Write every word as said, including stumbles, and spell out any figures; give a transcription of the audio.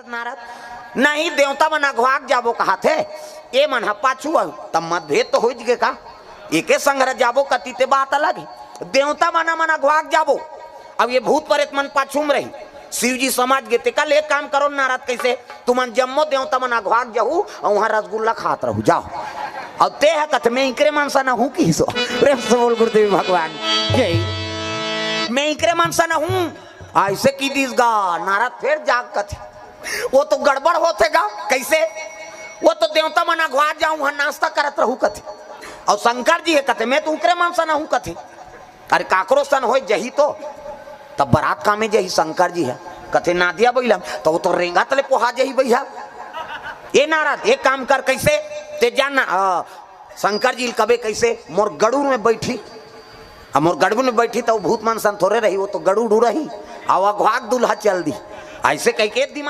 नारद, नहीं, देवता मन अघवाक जाबो कहाथे, ए मन ह पाछू आही, त मतभेद तो होइच गे का? एके संघरा जाबो कति ते बात अलग हे। देवता मन ह मन अघवाक जाबो, अब ये भूत परेत मन पाछू म रही। शिव जी समझ गे, तेकर ले एक काम करो नारद, कइसे? तुमन जम्मो देवता मन अघवाक जाहू अउ उहाँ रसगुल्ला खात रहू, जाओ। अउ ते ह कथे, मैं इकरे मन सन हूँ किहिस ओ। प्रेम से बोल गुरुदेव भगवान जय। मैं इकरे मन सन हूँ, अइसे कहि दिस गा। नारद फेर जाग कथे, ओ तो गड़बड़ होथे गा। कइसे? ओ तो देवता मन अघवाक जाहू, उहाँ नास्ता करत रहू कथे। अउ शंकर जी हे कथे, मैं तो उकरे मन सन हूँ कथे। अरे काकरो सन होय जही तो, तब बरात कामे जही शंकर जी हे। कथे नदिया बइला म, त ओ तो रेंगत ले पोहा जही भइया। ए नारद, एक काम कर, कइसे? ते जा ना, अ, शंकर जी ल कबे कइसे, मोर गड़ुड़ में बइठी, अब मोर गड़ुड़ में बइठी त ओ भूत मन सन थोरे रही, ओ तो गड़ुड़ रही, अउ अघवाक दूल्हा चल दिही। अइसे कहिके दिमाग